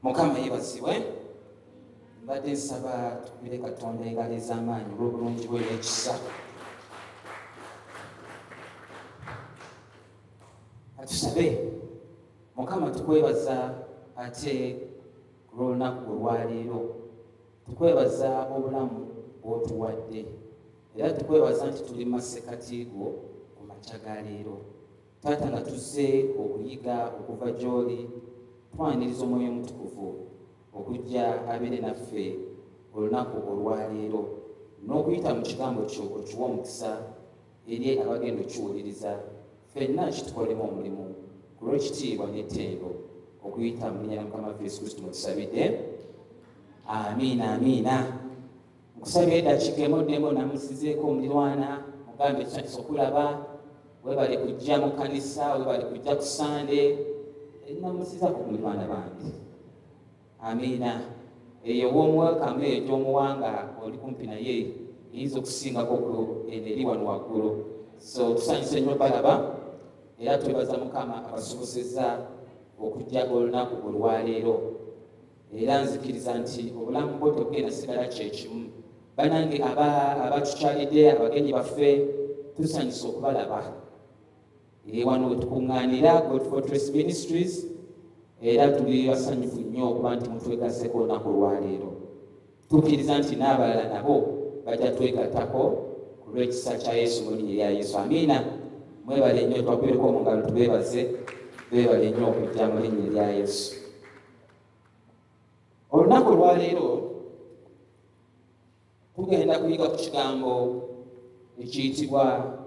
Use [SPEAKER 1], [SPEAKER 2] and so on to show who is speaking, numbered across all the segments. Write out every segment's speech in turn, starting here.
[SPEAKER 1] Mukama yeebazibwe. Mbadde nsaba tukubire Katonda engalo ez'amaanyi olw'obulungi bwe n'ekisa. Atusabe. Mukama tukwebaza ate ku lw'olunaku olwaleero. Tukwebaza obulamu bw'otuwadde. Era tukwebaza nti tuli mu masekkati go ku makya ga leero. Taata nga tuzze okuyiga okuva gy'oli, twaniriza Omwoyo Omutukuvu okujja abeere naffe olunaku olwaleero n'okuyita mu kigambo kyo okiwa omukisa eri abagenda okukiwuliriza, ffenna kitukolemu omulimu ku lw'ekitiibwa n'ettendo okuyita mu linnya lya Mukama waffe Yesu Kristo mwe tusabidde. Amiina, amiina. Nkusabye eddakiika emu oddemu namusizeeko omulirwana, mugambe tusanyuse okulaba, webale kujja mu kkanisa, webale kujja ku Sande. Namusizaako ku mulirwana bange. Amiina. Eyo w'omuwelcome eyo gy'omuwanga oli kumpi naye eyinza okusingako ku eno eri wano waggulu. So tusanyuse nnyo balaba era twebaza Mukama abasobosezza okujja olunaku olwaleero. Era nzikiriza nti obulamu bwo tebugenda sigala kyekimu. Bannange abatukyalidde, abagenyi baffe, tusanyuse okubalaba. Wano we tukuŋŋaanira God Fortress Ministries, era tuli basanyufu nnyo okuba nti mutwegasseko olunaku olwaleero. Tukkiriza nti n'abalala nabo bajja twegattako ku lw'ekisa kya Yesu mu linnya erya Yesu. Amiina. Mwebale nnyo, twakubireko mu ngalo tubeebaze, beebale nnyo okujja mu linnya erya Yesu. Olunaku olwaleero tugenda kuyiga ku kigambo ekiyitibwa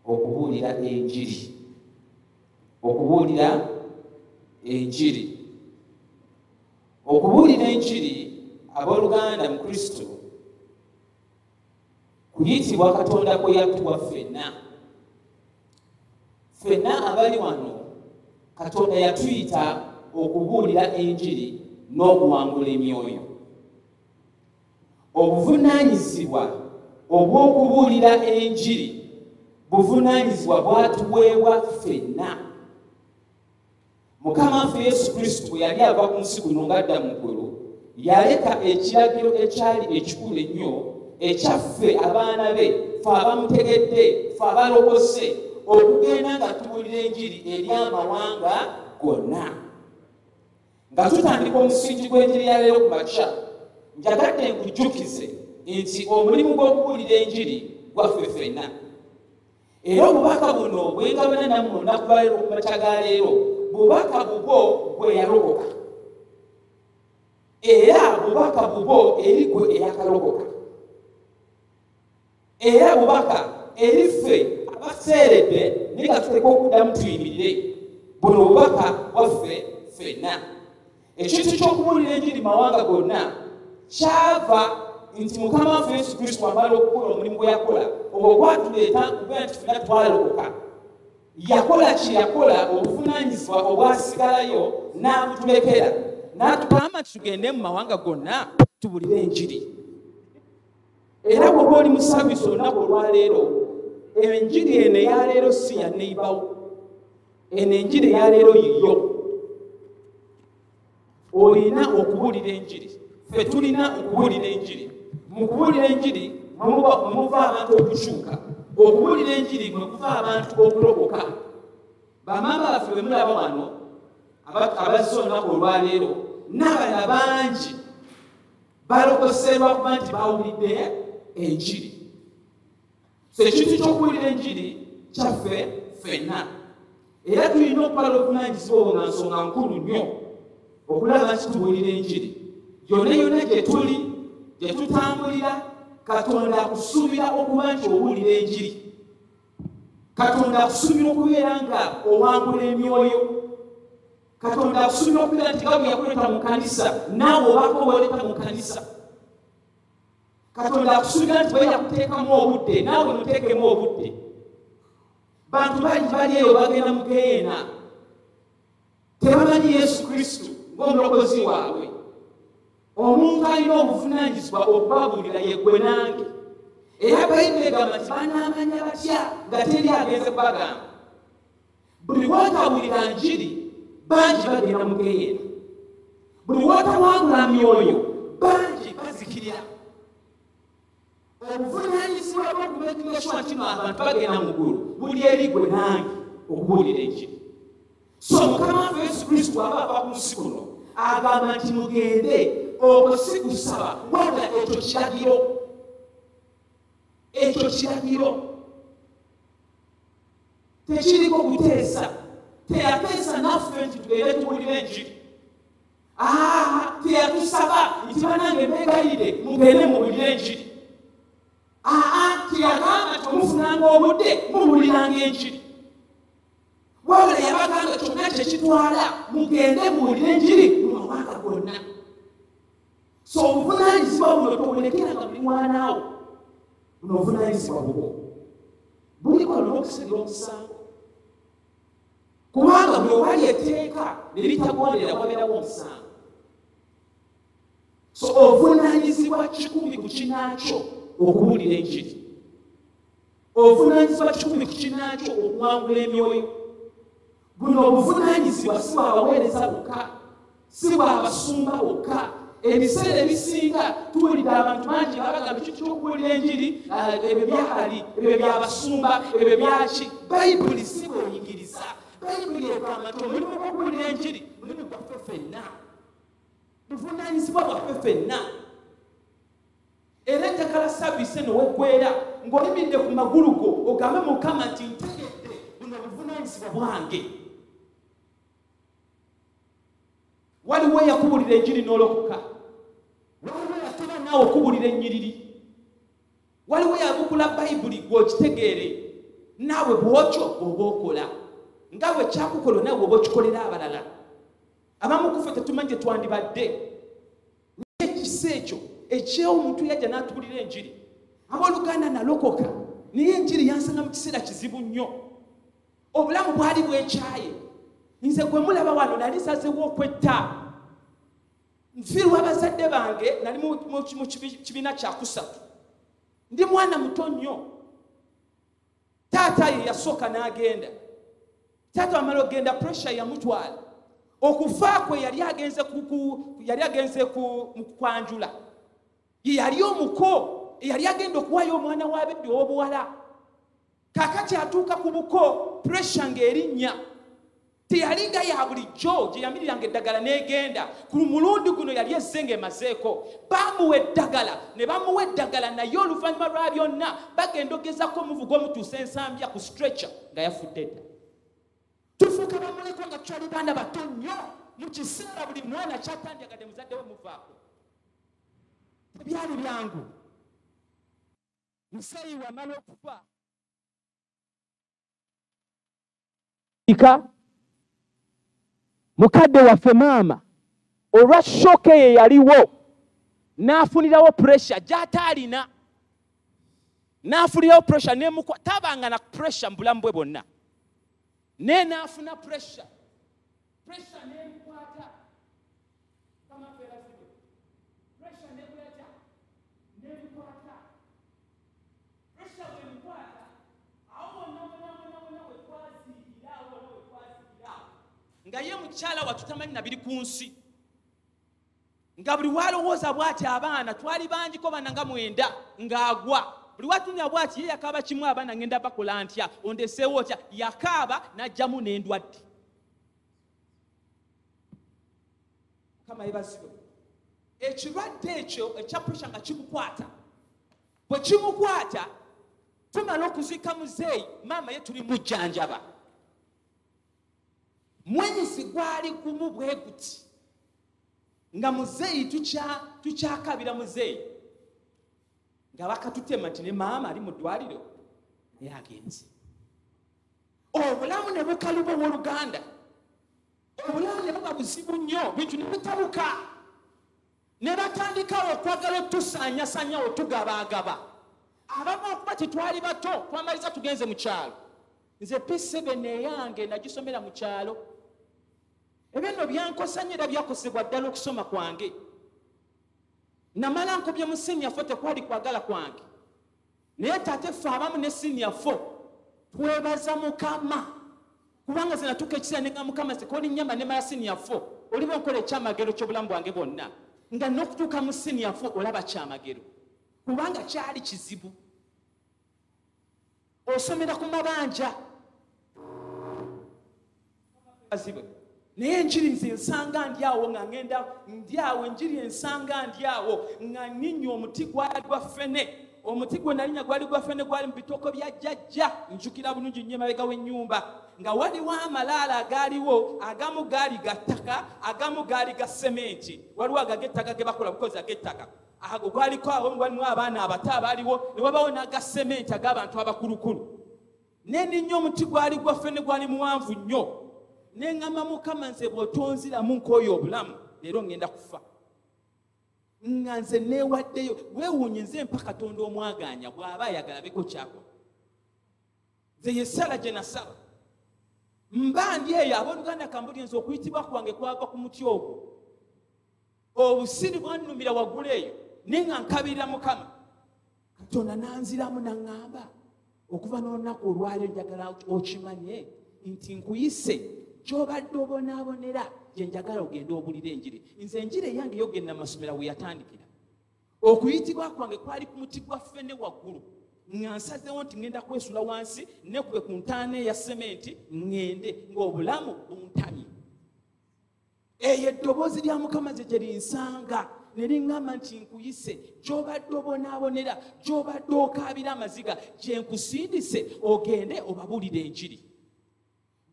[SPEAKER 1] okubuulira enjiri. Okubuulira enjiri. Okubuulira enjiri, abooluganda mu Kristo, kuyitibwa Katonda kwe yatuwa ffenna. Ffenna abali wano Katonda yatuyita okubuulira enjiri n'okuwangula emyoyo. Obuvunaanyizibwa obw'okubuulira enjiri buvunaanyizibwa bwatuweebwa ffenna. Mukama waffe Yesu Kristo bwe yali ava ku nsi kuno ng'adda mu ggulu, yaleka ekiragiro ekyali ekikulu ennyo ekyaffe abaana be, ffe abamutegedde, ffe abalokose, okugenda nga tubuulira enjiri eri amawanga gonna. Nga tutandika omusingi gw'enjiri ya leero ku makya, njagadde nkujjukize nti omulimu gw'okubuulira enjiri gwaffe ffenna. Era obubaka buno bwengabana nammwe olunaku lwa leero ku makya ga leero, bubaka bubwo gwe yalokoka, era bubaka bubwo eri gwe eyakalokoka, era bubaka eri ffe abaseeredde naye nga tuteeka okuddamu tuyimirire. Buno bubaka bwaffe ffenna. Ekintu ky'okubuulira enjiri mu mawanga gonna kyava nti Mukama waffe Yesu Kristo amala okukola omulimu gwe yakola, ogwo gwatuleeta kubeera nti ffenna twalokoka. Yakola kye yakola, obuvunaanyizibwa obwasigalayo n'abutulekera, n'atugamba nti tugende mu mawanga gonna tubulire enjiri. Era bw'oba oli mu service olunaku olwaleero, enjiri eno eyaleero si ya neighbour, eno enjiri eyaleero yiyo. Olina okubuulira enjiri, ffe tulina okubuulira enjiri. Mu kubuulira enjiri mwe muva abantu okukyuka, okubuulira enjiri mwe kuva abantu okulokoka. Bamaama baffe bwe mulaba wano abazze olunaku olwaleero n'abalala bangi balokoseebwa kuba nti bawulidde enjiri. So ekintu ky'okuwulira enjiri kyaffe ffenna, era tulina okutwala obuvunaanyizibwa obwo nga nsonga nkulu nnyo okulaba nti tubuulira enjiri yonna yonna gye tuli, gye tutambulira. Katonda akusuubira okuba nti owulira enjiri. Katonda akusuubira okubeera nga owangula emyoyo. Katonda akusuubira okubeera nti nga bwe yakuleeta mu kanisa, naawe obaako bw'oleeta mu kanisa. Katonda akusuubira nti bwe yakuteekamu obudde, naawe muteekemu obudde. Bantu bangi bali eyo bagenda mu geyeena, tebamanyi Yesu Kristo ng'omulokozi waabwe. Omuntu alina obuvunaanyizibwa okubabuulira ye gwe nange. Era Bayibuli egamba nti banaamanya batya nga teri agenze kubagamba? Buli lwotabuulira njiri, bangi bagenda mu geyeena. Buli w'otawangula myoyo, bangi bazikirira. Obuvunaanyizibwa bw'okumakinga sure nti abantu bagenda mu ggulu buli eri gwe nange okubuulira enjiri. So Mukama waffe Yesu Kristo aba ava ku nsi kuno agamba nti mugende, okwo si kusaba, wabula ekyo kiragiro. Ekyo kiragiro. Tekiriko kuteesa. Teyateesa naffe nti tugende tubuulire enjiri. Teyatusaba nti banange mbeegayirire mugende mubuulire enjiri. Teyagamba nti omufunanga obudde mubuuliranga enjiri. Wabula yabagamba kyonna kye kitwala mugende mubuulire enjiri mu mawanga gonna. So obuvunaanyizibwa buno tobulekeranga buli mwana wo. Buno obuvunaanyizibwa bubwo. Buliko n'okusalira omusango. Kubanga buli wali etteeka ne litagondera wabeerawo omusango. So ovunaanyizibwa 100 ku kinaakyo okubuulira enjiri. Ovunaanyizibwa 100 ku kinaakyo okuwangula emyoyo. Buno obuvunaanyizibwa si bwa baweereza bokka, si bwa basumba bokka. Ebiseera ebisinga tuwulidde abantu bangi babagamba ekintu ky'okubuulira enjiri, ebyo byali, ebyo by'abasumba, ebyo byaki. Bayibuli si bw'eyigiriza. Bayibuli egamba nti omulimu gw'okubuulira enjiri mulimu gwaffe ffenna. Buvunaanyizibwa bwaffe ffenna. Era njagala saavisi eno weggwera ng'oyimiridde ku magulu go ogambe Mukama nti ntegedde buno obuvunaanyizibwa bwange. Waliwo eyakubuulira enjiri n'olokoka. Waliwo eyatera naawe okubuulira ennyiriri. Waliwo eyabukula Bayibuli gw'okitegeere naawe bw'otyo bw'oba okola. Nga bwe kyakukola naawe bw'oba okikolera abalala. Abamu ku ffe tetumanyi gye twandibadde. Naye ekisa ekyo eky'omuntu yajja n'atubuulira enjiri. Abooluganda nalokoka naye enjiri yansanga mu kiseera kizibu nnyo. Obulamu bwali bwekyaye. Nze gwe mulaba wano nali nsazeewo okwetta. Nfiirwa abazadde bange nali mu kibiina kyakusatu. Ndi mwana muto nnyo. Taata ye yasooka n'agenda. Taata wamala okugenda pressure yamutwala. Okufa kwe yali agenze mu kwanjula. Ye yali omuko, yali agenda okuwaayo omwana w'abeddi ow'obuwala. Kaakati atuuka ku buko pressure ng'erinnya. Teyalinga ya bulijjo gye yamiriranga eddagala n'egenda. Ku mulundi guno yali ezze ng'emazeeko. Bamuwa eddagala ne bamuwa eddagala naye oluvannyuma lwa byonna bagenda ogezaako omuvuga omutuusa ensambya ku stretcher nga yafudde dda. Tufuuka bamulekwa nga tukyali baana bato nnyo. Mu kiseera buli mwana kyatandyagadde muzadde we muvaako. Tebyali byangu. Museeyi wamala okufa. Mukadde waffe maama olwa shock ye yaliwo n'afunirawo pressure gy'ataalina. N'afunirawo pressure n'emukwa, tabanga na pressure mu bulamu bwe bwonna. Naye n'afuna pressure. Pressure n'emukwata. Kama ffe pressure n'ekwata, n'emukwata. Pressure bw'emukwata, awo wonna wonna wonna wonna we twaziikira, awo wonna we twaziikira. Nga ye mukyala wattu tamanyi na biri ku nsi. Nga buli w'alowooza bw'ati abaana twali bangiko bana nga 9 ng'agwa. Buli w'atunula bw'ati ye yakaaba kimu abaana ngenda bakola ntya, ondeseewo otya, yakaaba n'ajjamu n'endwadde. Mukama yeebazibwe. Ekirwadde ekyo ekya pressure nga kimukwata. Bwe kimukwata tumala okuziika muzeeyi, maama ye tuli mujjanjaba. Mwezi gwali gumu bwe guti nga muzeeyi tukyakabira muzeeyi nga bakatutema nti ne maama ali mu ddwaliro naye agenze. Obulamu ne bukaluba owooluganda, obulamu ne buba buzibu nnyo, bintu ne bitabuka ne batandikawo okwagala otusaanyasanya otugabaagaba. Abamu okuba tetwali bato twamaliza tugenze mu kyalo. Nze P7 eyange nagisomera mu kyalo. Ebyo nno byankosa nnyo era byakosebwa ddala okusoma kwange. Namala nkobye mu senior 4 tekwali kwagala kwange. Naye tate ffe abamu ne senior 4 twebaza Mukama. Kubanga nze natuuka ekiseera ne ngamba Mukama nze k'olinnyamba ne mala senior 4, oliba onkola ekyamagero ky'obulamu bwange bwonna. Nga n'okutuuka mu senior 4 olaba kyamagero. Kubanga kyali kizibu. Osomera ku mabanja. Naye enjiri nze nsanga ndi awo nga ngenda ndi awo, enjiri ensanga ndi awo nga nninnya omuti gwali gwa ffene. Omuti gwe nalinnya gwali gwa ffene, gwali mu bitoko bya jjajja. Njukira bulungi nnyo emabega w'ennyumba nga waliwo amalaalo agaaliwo, agamu gaali ga ttaka, agamu gaali ga sementi. Waliwo ag'ettaka ge bakola bukozi ag'ettaka, ago gwaliko awo walimu abaana abato abaaliwo, ne wabawo n'aga sementi ag'abantu abakulukulu. Ne nninnya omuti gwali gwa ffene, gwali muwanvu nnyo. Ne ŋŋamba Mukama nze bw'otonziramu nkooye obulamu, leero ŋŋenda kufa. Nga nze neewaddeyo. Weewuunye nze mpa Katonda omwagaanya bw'aba ayagala abeko ky'akola. Nze ye ssala gye nasaba. Mba ndi eyo abooluganda Kambodya, nze okuyitibwa kwange kwava ku muti ogwo. Obusiri bwannumira waggulu eyo, naye nga nkabirira Mukama. Katonda n'anziramu n'aŋŋamba, okuva n'olunaku olwaleero njagala okimanye nti nkuyise gy'obadde obonaabonera, gye njagala ogende obulire enjiri. Nze enjiri eyange yogenda mu masomero we yatandikira. Okuyitibwa kwange kwali ku muti gwa ffene waggulu, nga nsazeewo nti ŋŋenda kwesula wansi nekube ku ntaana eya sementi ŋŋende ng'obulamu buntamye. Eyo eddoboozi lya Mukama gye gye linsanga ne liŋŋamba nti nkuyise gy'obadde obonaabonera, gy'obadde okaabira amaziga, gye nkusindise ogende obabuulire enjiri.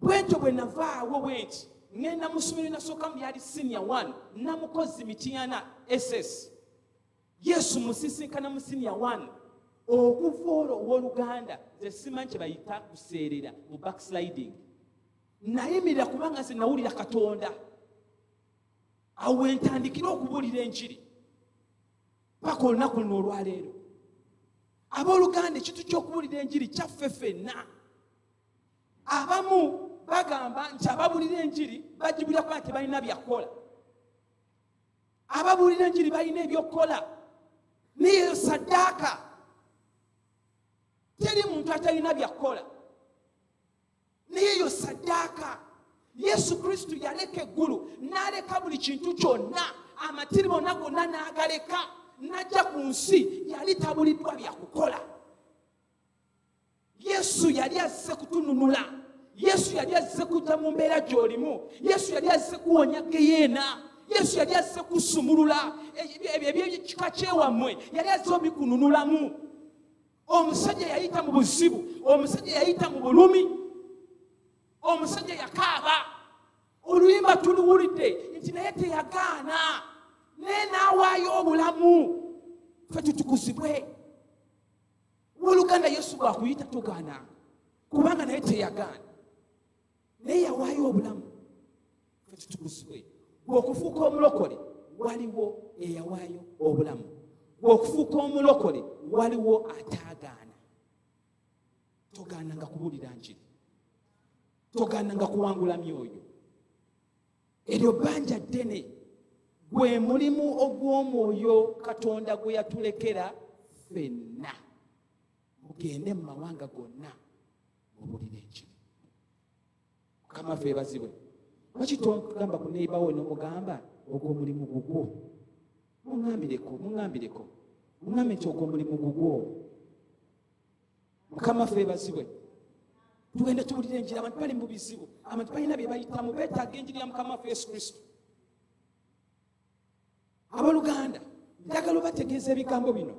[SPEAKER 1] Bwentyo bwe navaawo bwe nti ŋŋenda mu ssomero nasooka mu lyali senior 1, Namukozi Mityana SS. Yesu musisinkana mu senior 1. Okuva olwo owooluganda nze simanyi kye bayita kuseerera mu backsliding. Nayimirira kubanga nze nawulira Katonda. Awo we ntandikira okubuulira enjiri paka olunaku luno olwaleero. Abooluganda, ekintu ky'okubuulira enjiri kyaffe ffenna. Abamu bagamba nti ababuulira enjiri bagibulira kuba tebalina byakukola. Ababuulira enjiri balina ebyokukola, naye saddaaka. Teri muntu atalina byakukola, naye eyo saddaaka. Yesu Kristo yaleka eggulu n'aleka buli kintu kyonna, amatiri bonna gonna n'agaleka, n'ajja ku nsi. Yali tabuliddwa byakukola. Yesu yali azze kutununula. Yesu yali azze kujja mu mbeera gy'olimu. Yesu yali azze kuwonya geyeena. Yesu yali azze kusumulula ebyekika kyewammwe, yali azze obikununulamu. Omusajja yayita mu buzibu, omusajja yayita mu bulumi, omusajja yakaaba. Oluyimba tuluwulidde nti naye teyagaana, naye n'awaayo obulamu ffe tutukuzibwe. Owooluganda, Yesu bw'akuyita togaananga, kubanga naye teyagaana, naye yawaayo obulamu ffe tutukuzibwe. Bw'okufuuka omulokole waliwo eyawaayo obulamu, bw'okufuuka omulokole waliwo ataagaana. Togaananga kubuulira njiri, togaananga kuwangula myoyo. Eryo bbanja ddene, gwe mulimu ogw'omwoyo Katonda gwe yatulekera ffenna. Mugende mu mawanga gonna mubuulire enjiri. Mukama ffe yeebazibwe. Lwaki togamba ku neighbor wo n'omugamba ogwo omulimu gugwo? Muŋŋambireko, muŋŋambireko, muŋŋambe nti ogwo omulimu gugwo. Mukama ffe yeebazibwe. Tugende tuwulire enjiri. Abantu bali mu bizibu, abantu balina bye bayitamu, beetaaga enjiri ya Mukama waffe Yesu Kristo. Abooluganda, njagala obategeeza ebigambo bino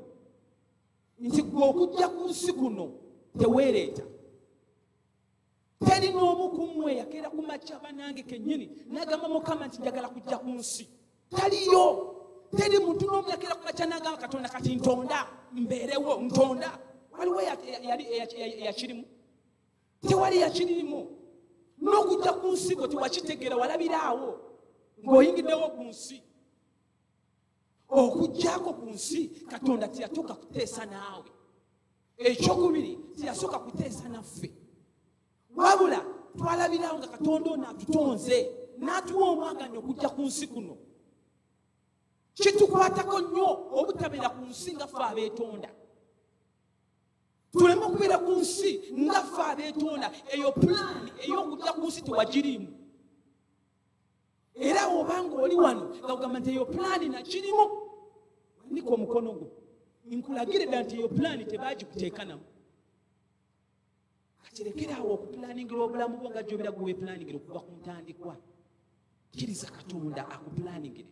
[SPEAKER 1] nti gwe okujja ku nsi kuno teweereeta. Teri n'omu ku mmwe yakeera ku makya banange kennyini n'agamba Mukama nti njagala kujja ku nsi. Taliyo. Teri muntu n'omu yakeera ku makya n'agamba Katonda kati ntonda mbeerewo, ntonda. Waliwo yali eyakirimu? Tewali yakirimu. N'okujja ku nsi gwe tewakitegeera, walabiraawo ng'oyingiddewo ku nsi. Okujjako ku nsi Katonda teyatuuka kuteesa naawe. Ekyokubiri, teyasooka kuteesa naffe, wabula twalabirawo nga Katonda ono atutonze n'atuwa omwaganya okujja ku nsi kuno. Kitukwatako nnyo obutabeera ku nsi nga ffe abeetonda.
[SPEAKER 2] Tuleme okubeera ku nsi nga ffe abeetonda. Eyo pulaani ey'okujja ku nsi tewagiriimu. Era obanga oli wano nga kugamba nti eyo pulaani nakirimu, wanika omukono gwo nkulagire ddala nti eyo pulaani tebagikuteekanamu. Kati awo okupulaningira obulamu bwo nga gy'obeera gwe weepulaningira okuva ku ntandikwa. Kkiriza Katonda akupulaningire.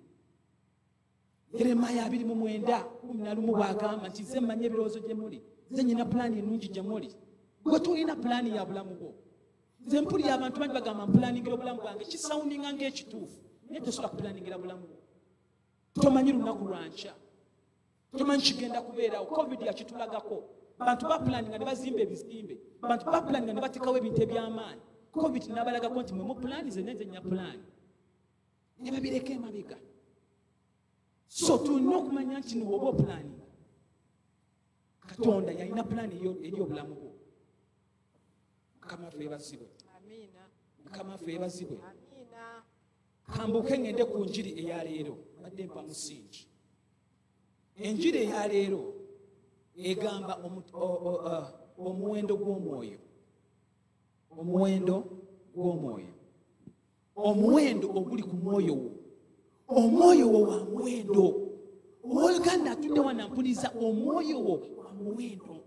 [SPEAKER 2] Yeremiya 29:11 bw'agamba nti nze mmanyi ebirowoozo gye muli, nze nnyina pulaani ennungi gye muli. Gwe tolina pulaani ya bulamu bwo. Nze mpulira abantu bangi bagamba mpulaningira obulamu bwange, kisoundinga ng'ekituufu, naye tosobola kupulaningira bulamu bwo. Tomanyi lunaku lwankya, tomanyi kigenda kubeerawo. Covid yakitulagako. Bantu bapulaninga ne bazimba ebizimbe, bantu bapulaninga ne bateekawo ebintu eby'amaanyi. Covid n'abalagako nti mwe mupulaani, ze nze nnya pulaani, ne babireka emabega. So tulina okumanya nti niwoba opulaninga, Katonda yalina pulaani eri obulamu bwo. Mukama waffe yeebazibwe. Mukama waffe yeebazibwe. Kambuuke ngende ku njiri eya leero. Badde mpa musingi. Enjiri eya leero egamba omuwendo gw'omwoyo. Omuwendo gw'omwoyo, omuwendo oguli ku mwoyo wo. Omwoyo wo wa muwendo. Owooluganda atudde wano ampuliza, omwoyo wo wa muwendo.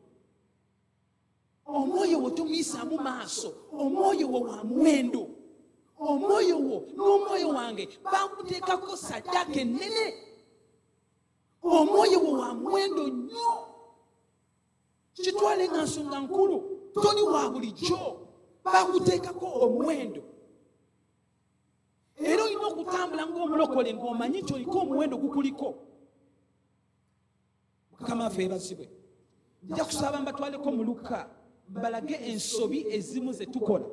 [SPEAKER 2] Omwoyo wo tomuyisaamu maaso. Omwoyo wo wa muwendo. Omwoyo wo n'omwoyo wange baguteekako saddaaka ennene. Omwoyo wo wa muwendo nnyo. Kitwale nga nsonga nkulu. Toli wa bulijjo, baguteekako omuwendo. Era olina okutambula ng'omulokole ng'omanyi nti oliko omuwendo gukuliko. Mukama waffe yeebazibwe. Nja kusaba mbatwaleko mu Luka, mbalage ensobi ezimu ze tukola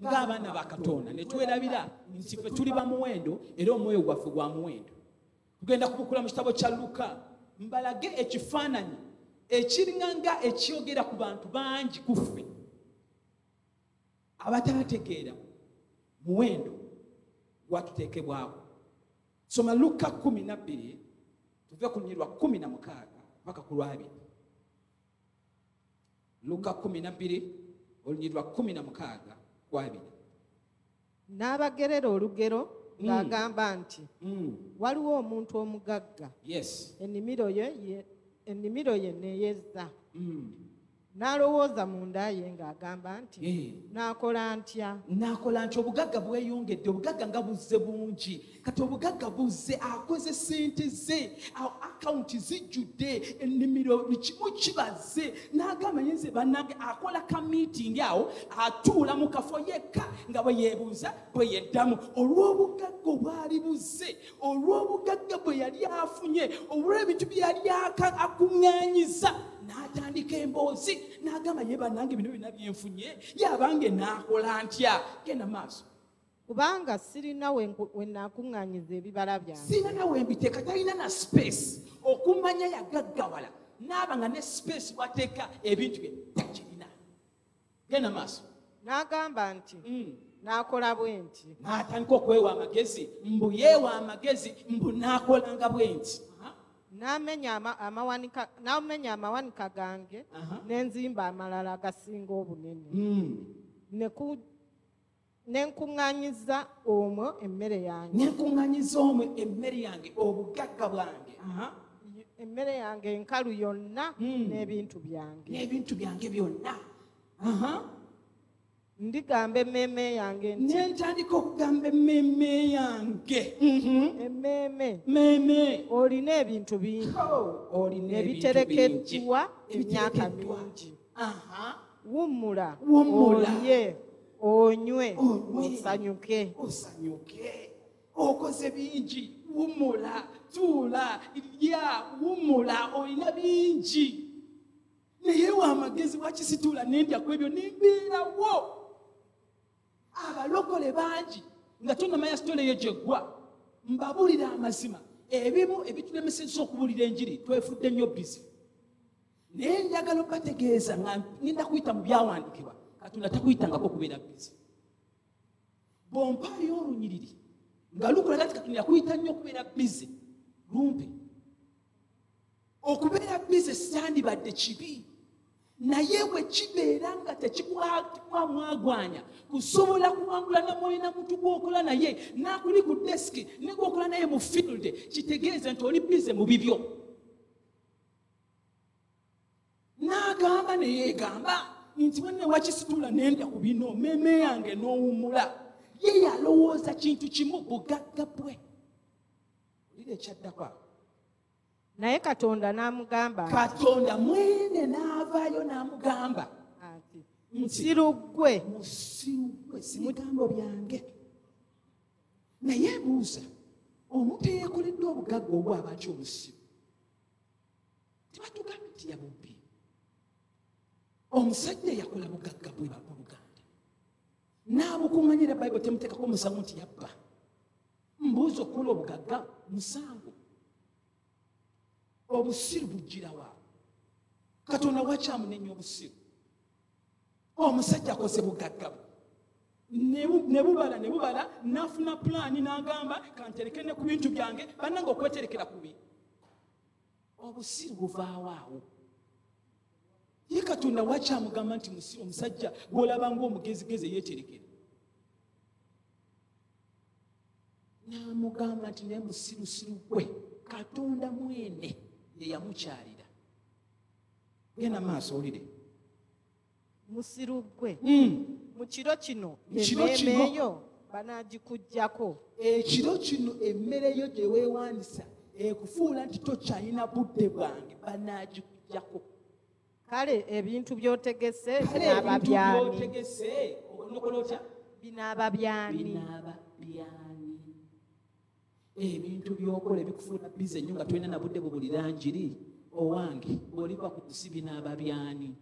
[SPEAKER 2] ng'abaana ba Katonda ne twerabira nti ffe tuli ba muwendo era omwoyo gwaffe gwa muwendo. Tugenda kubukula mu kitabo kya Luka, mbalage ekifaananyi ekiringa nga ekyogera ku bantu bangi ku ffe abataategeera muwendo gwatuteekebwako. Soma Luka 12, tuve ku lunyiriri lwa 16 paka ku lwabiri. Luka 12, olunyiriri lwa 16 ku 20.
[SPEAKER 3] N'abagerera olugero ng'agamba nti waliwo omuntu omugagga, ennimiro ye neeyeza. N'alowooza munda ye ng'agamba nti naakola ntya?
[SPEAKER 2] Naakola ntya? Obugagga bweyongedde, obugagga nga buzze bungi. Kati obugagga buzze, akoze sente ze, akawunti zijjudde, ennimiro kimu kibaze. N'agamba ye nze bannange, akola ka meeting awo, atuula mu kafo yekka nga bwe yeebuuza bwe yeddamu olw'obugagga obwali buzze, olw'obugagga bwe yali afunye, olw'ebintu bye yali akuŋŋaanyiza. N'atandika emboozi n'agamba ye bannange bino byonna byenfunye, yabange naakola ntya? Genda maaso.
[SPEAKER 3] Kubanga sirina we naakuŋŋaanyiza ebibala byange.
[SPEAKER 2] Sirina nawe mbiteeka, talina na space. Okumanya yagaggawala n'aba nga ne space wateeka ebintu bye takirina. Genda maaso.
[SPEAKER 3] N'agamba nti naakola bwe nti.
[SPEAKER 2] N'atandika okwewa amagezi, mbu yeewa amagezi, mbu naakolanga bwe nti.
[SPEAKER 3] N'amenya amawanika gange ne nzimba amalala agasinga obunene. Ne nkuŋŋaanyiza omwo emmere yange.
[SPEAKER 2] Ne nkuŋŋaanyiza omwo emmere yange, obugagga bwange.
[SPEAKER 3] Emmere yange enkalu yonna n'ebintu byange.
[SPEAKER 2] N'ebintu byange byonna.
[SPEAKER 3] Ndigamba emmeeme yange nti
[SPEAKER 2] ne ntandika okugamba emmeeme yange.
[SPEAKER 3] Emmeeme.
[SPEAKER 2] Mmeeme.
[SPEAKER 3] Olina ebintu bingi.
[SPEAKER 2] Olina ebintu
[SPEAKER 3] ebiterekeddwa
[SPEAKER 2] bingi.
[SPEAKER 3] Emyaka
[SPEAKER 2] Ebiterekeddwa.
[SPEAKER 3] mingi. Wummula.
[SPEAKER 2] Wummula.
[SPEAKER 3] Olye, onywe,
[SPEAKER 2] Onywe.
[SPEAKER 3] osanyuke.
[SPEAKER 2] Osanyuke. Okoze bingi. Wummula, tuula, lya, wummula, olina bingi. Naye wa amagezi wakisituula nendya ku ebyo nembeerawo. Abalokole bangi nga tonamanya sitole eyo gyeggwa. Mbabulira amazima, ebimu ebitulemesezza okubuulira enjiri twefudde nnyo busy. Naye njagala okubategeeza nga ngenda kuyita mu byawandiikibwa, Katonda takuyitangako okubeera busy. Bw'ompaayo olunyiriri nga lukulaga nti Katonda yakuyita nnyo okubeera busy, lumpe. Okubeera busy sandibadde kibi. Naye bwe kibeera nga tekikuwamwagwanya kusobola kuwangula na mwoyo na muntu gw'okola naye n'akuli ku desiki ne gw'okola naye mu field, kitegeeza nti oli bize mu bibyo. N'agamba ne yeegamba nti banne wakisitula nenda ku bino mmeeme yange n'owummula. Ye yalowooza kintu kimu, bugagga bwe. Olira ekyaddako awo.
[SPEAKER 3] Naye Katonda n'amugamba nti,
[SPEAKER 2] Katonda mwene n'avaayo n'amugamba
[SPEAKER 3] nti,
[SPEAKER 2] nti,
[SPEAKER 3] musiru ggwe.
[SPEAKER 2] Musiru ggwe, si bigambo byange. Naye buuza, omuntu eyeekoledde obugagga obwo aba atya omusiru? Tebatugambye nti yabubbi. Omusajja yakola bugagga bwe baluganda n'abukuŋŋanyira. Bayibuli temuteekako omusango nti yabba. Mbuuza, okukola obugagga musango? Obusiru bujjirawa? Katonda wakyamunenya obusiru. Omusajja akoze bugagga bwe ne bubala ne bubala, n'afuna pulaani n'agamba kantereke ne ku bintu byange. Bannange, okweterekera kubi. Obusiru buvaawo awo. Ye Katonda wakyamugamba nti musiru, omusajja gw'olaba ng'omugezigezi yeeterekera, n'amugamba nti naye musirusiru gwe. Katonda mwene ye yamukyalira. Genda maaso owulire.
[SPEAKER 3] Musiru ggwe, mu kiro kino
[SPEAKER 2] Mu kiro
[SPEAKER 3] emmeeme
[SPEAKER 2] kino.
[SPEAKER 3] yo banaagikuggyako.
[SPEAKER 2] Ekiro kino emmere yo gye weewandisa ekufuula nti tokyalina budde bwange banaagikuggyako.
[SPEAKER 3] Kale ebintu by'otegese
[SPEAKER 2] Kale
[SPEAKER 3] binaaba
[SPEAKER 2] ebintu
[SPEAKER 3] byani?
[SPEAKER 2] by'otegese onokola otya?
[SPEAKER 3] Binaaba byani?
[SPEAKER 2] Binaaba byani? Ebintu by'okola ebikufuula bize nnyo nga tolina na budde bubulira njiri, owange, bw'oliva ku nsi binaaba byani?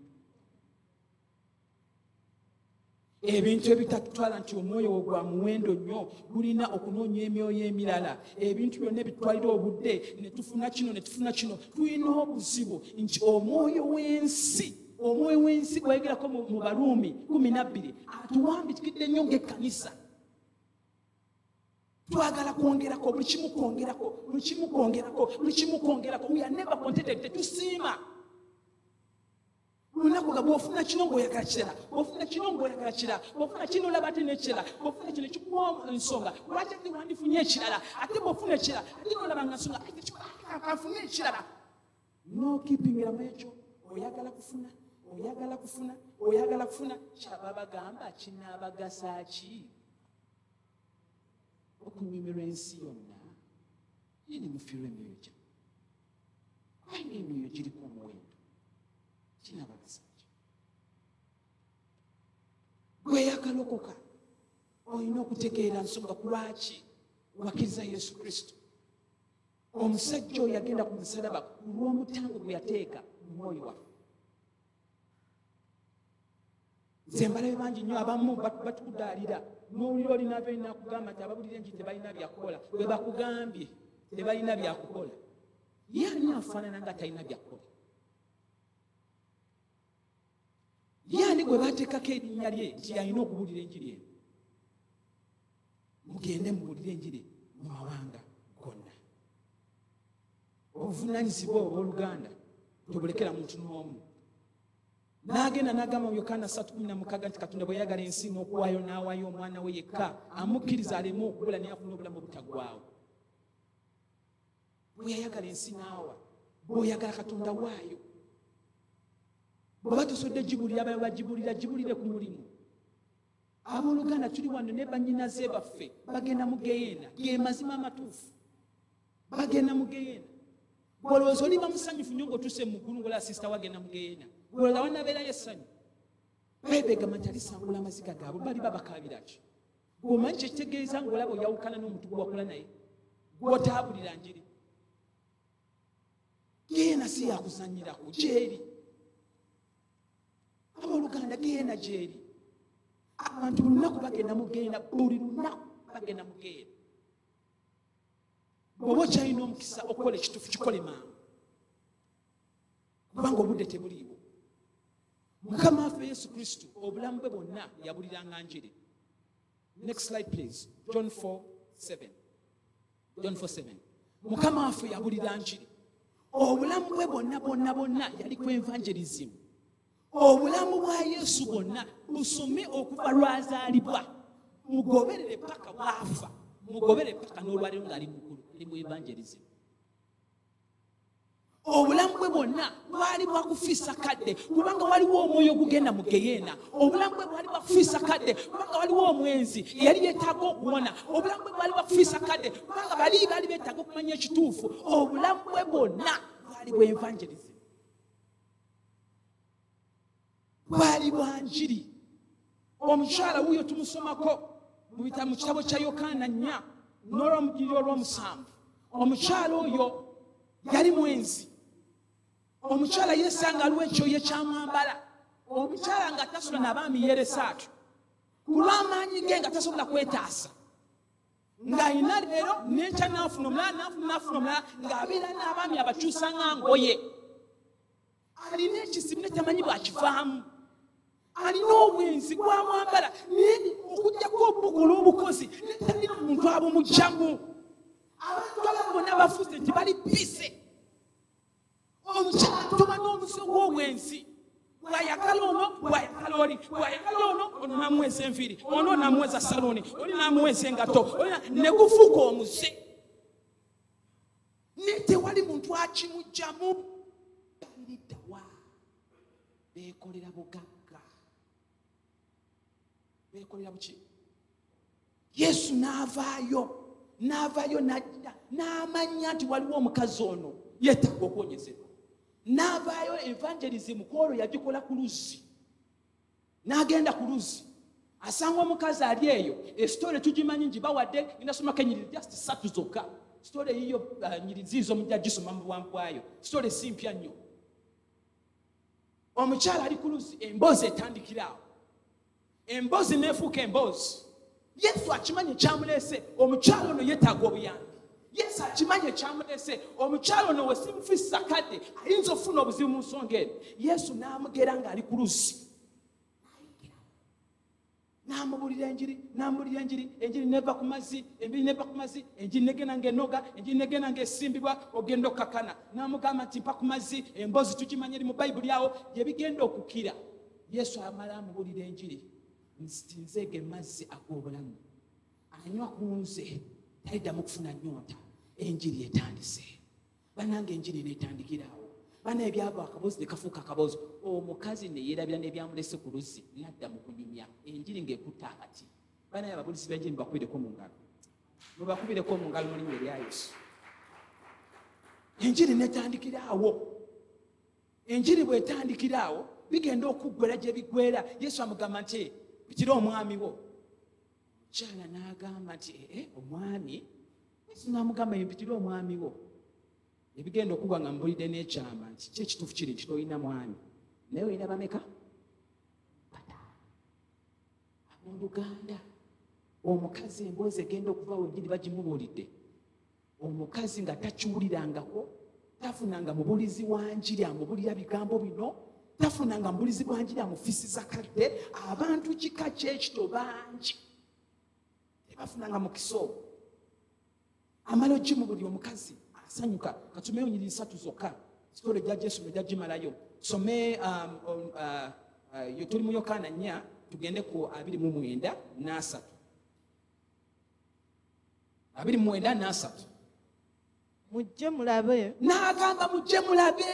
[SPEAKER 2] Ebintu ebitatutwala nti omwoyo wo gwa muwendo nnyo, gulina okunoonya emyoyo emirala, ebintu byonna ebitutwalira obudde ne tufuna kino ne tufuna kino. Tulina obuzibu nti omwoyo w'ensi, omwoyo w'ensi gwayogerako mu Baruumi 12, atuwambikidde nnyo ng'ekkanisa. Twagala kwongerako buli kimu, kwongerako buli kimu, kwongerako buli kimu, kwongerako. We are never contented. Tetusiima. Lunaku nga bw'ofuna kino ng'oyagala kirala, bw'ofuna kino ng'oyagala kirala, bw'ofuna kino olaba ate n'ekirala, bw'ofuna kino kikuwa ensonga lwaki ate wandifunye ekirala, ate bw'ofuna ekirala ate n'olaba nga nsonga ate kanfune ekirala, n'okipingiramu ekyo. Oyagala kufuna, oyagala kufuna, oyagala kufuna. Kyaba bagamba kinaabagasa ki okunyumirwa ensi yonna naye ne mufiirwa emyoyo gyammwe? Kubanga emyoyo giriko omuwendo. Kinaabagasa ki? Gwe yakalokoka olina okutegeera nsonga ku lwaki wakkiriza Yesu Kristo. Omusajja oyo yagenda ku musalaba ku lw'omutango gwe yateeka mu mwoyo waffe. Nze mbalabe bangi nnyo abamu batukudaalira n'owulira oli naava erina akugamba nti ababulira enjiri tebalina byakukola. Bwe bakugambye tebalina byakukola, ye ani afaanana nga talina byakukola? Ye ani gwe bateekako erinnya lye nti yalina okubuulira enjiri eno? Mugende mubuulire enjiri mu mawanga gonna. Obuvunaanyizibwa obwo, abooluganda, tobulekera muntu n'omu. N'agenda n'agamba mu Yokaana 3:16 nti Katonda bwe yayagala ensi n'okuwaayo n'awaayo omwana we yekka, amukkiriza aleme okubula naye afune obulamu obutaggwaawo. Bwe yayagala ensi n'awa. Bw'oyagala Katonda, waayo. Bw'oba tosobodde gibulira abayo bagibulira, gibulire ku mulimu. Abooluganda, tuli wano ne bannyinaze baffe bagenda mu geyeena. Ge mazima amatuufu, bagenda mu geyeena. Bw'olowooza oliba musanyufu nnyo ng'otuuse mu ggulu ng'olaba sister wagenda mu geyeena? Olowooza wanabeerayo essanyu? Bayibuli egamba nti alisangula amaziga gaabwe. Baliba bakaabira ki? Bw'omanyi kyekitegeeza ng'olaba oyawukana n'omuntu gwe wakola naye, gw'otaabulira njiri. Geyeena si yakuzannyirako, gyeri. Abooluganda, geyeena gyeri. Abantu buli lunaku bagenda mu geyeena, buli lunaku bagenda mu geyeena. Bw'oba okyalina omukisa okukola ekituufu, kikole mangu, kubanga obudde tebuliiwo. Mukama waffe Yesu Kristo obulamu bwe bwonna yabuliranga njiri. Next slide, please. John 4:7. John 4:7. Mukama waffe yabulira njiri obulamu bwe bwonna bwonna bwonna. Yali ku evangelism. Obulamu bwa Yesu bwonna busome okuva lwazaalibwa, mugoberere paka bwafa, mugoberere paka n'olwaleero ng'ali mukulu, ali mu evangelism. Obulamu bwe bwonna bwali bwakufiisa kadde, kubanga waliwo omwoyo ogugenda mu geyeena. Obulamu bwe bwali bwakufiisa kadde, kubanga waliwo omwenzi eyali yeetaaga okuwona. Obulamu bwe bwali bwakufiisa kadde, kubanga bali baali beetaaga okumanya ekituufu. Obulamu bwe bwonna bwali bwa evangelism, bwali bwa njiri. Omukyala wuuyo tumusomako mu kitabo kya Yokaana 4 n'olwomugiriro olw'omusanvu. Omukyala oyo yali mwenzi. Omukyala yeesanga aliwo ekyoyo ekyamwambala. Omukyala nga tasula n'abaami yeeresa atyo ku lw'amaanyi ge, nga tasobola kwetaasa, ng'alina leero n'enkya n'afuna omulala, n'afuna omulala, ng'abeera n'abaami abakyusa nga ngoye. Alina ekizibu ne tamanyi bw'akivaamu. Alina obwenzi bwamwambala, naye okuggyako obukola obukozi ne talina muntu abumugyamu. Abantu abamu bonna bafuuse nti bali bise. Omukyala toba n'omuze gw'obwenzi, bw'ayagala ono, bw'ayagala oli, bw'ayagala ono, ono n'amuweesa enviiri, ono n'amuweesa saluuni, oli n'amuweesa engatto, ne gufuuka omuze. Ne tewali muntu akimugyamu. Baliriddawa? Beekolera bugagga, beekolera buki? Yesu n'avaayo, n'avaayo n'ajja n'amanya nti waliwo omukazi ono yeetaaga okuwonyezebwa. N'avaayo evangelism kwolwo yagikola ku luzzi. N'agenda ku luzzi, asanga omukazi ali eyo. Esitole tugimanyi ngibawadde, ngenda enyiriri just 3 zokka. Sitole yiyo nyiriri ziizo mujja gisoma mu buwanvu bwayo. Sitole si mpya nnyo. Omukyala ali ku luzzi, emboozi etandikira awo, emboozi n'efuuka emboozi. Yesu akimanyi ekyamuleese, omukyala ono yeetaaga obuyambi. Yesu akimanyi ekyamuleese, omukyala ono we simufissa kadde ayinza okufuna obuzibu mu nsonga eno. Yesu n'amugera ng'ali ku luzzi, n'amubulira enjiri, n'amubulira enjiri, enjiri neva ku mazzi, enjiri neva ku mazzi, enjiri negenda ng'enoga, enjiri negenda ng'esimbibwa, ogenda okkakana. N'amugamba nti mpa ku mazzi. Emboozi tugimanyi eri mu Bayibuli awo gye bigenda okukira. Yesu amala amubulira enjiri nti nze ge mazzi ag'obulamu, anywa ku nze taliddamu kufuna nnyonta. Enjiri etandise bannange, enjiri n'etandikira awo. Bana ebyava akaboozi ne kafuuka akaboozi. Omukazi ne yeerabira n'ebyamulese ku luzzi, n'adda mu kunyumya enjiri ng'ekutta akati. Banaye ababuulizi b'enjiri mubakubireko mu ngalo, mubakubireko mu ngalo mu linnya erya Yesu. Enjiri n'etandikira awo. Enjiri bw'etandikira awo, bigenda okuggwera gye biggwera. Yesu amugamba nti pitira omwami wo. Omukyala n'agamba nti omwami. Yesu n'amugamba mpitira omwami wo. Ebigenda okugwa nga mbulidde n'ekyama nti ki ekituufu kiri nti tolina mwami, naye olina bameka? Bataano. Abooluganda, omukazi emboozi egenda okuva enjiri bagimubuulidde, omukazi nga takiwulirangako, tafunanga mubuulizi wa njiri amubulira bigambo bino, tafunanga mubuulizi wa njiri amufisiza kadde. Abantu kika kyekito bangi tebafunanga mukisa ogwo. Amala ogimubulira omukazi asanyuka. Katumeyo nyiriri 3 zokka, sitole ejja Yesu ejja gimalayo. Some tuli mu Yokaana 4, tugende ku 29 na 3. 29 na 3.
[SPEAKER 3] Mujje mulabe.
[SPEAKER 2] N'agamba mujje mulabe.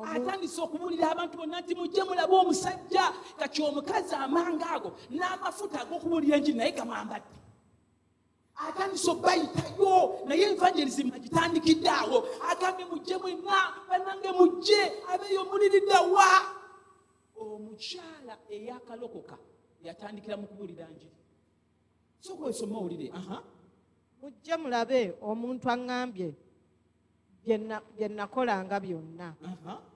[SPEAKER 2] Atandise okubuulira abantu bonna nti mujje mulabe omusajja. Kati omukazi amanga ago n'amafuta ag'okubuulira enjiri naye gamwambadde. Atandise obayitayo, naye evangelism agitandikidde awo. Agambye mujje mwenna, bannange mujje, abeeyo muliridde wa? Omukyala eyakalokoka yatandikira mu kubuulira njiri. Sooka osome owulire.
[SPEAKER 3] Mujje mulabe omuntu aŋŋambye bye nakolanga byonna.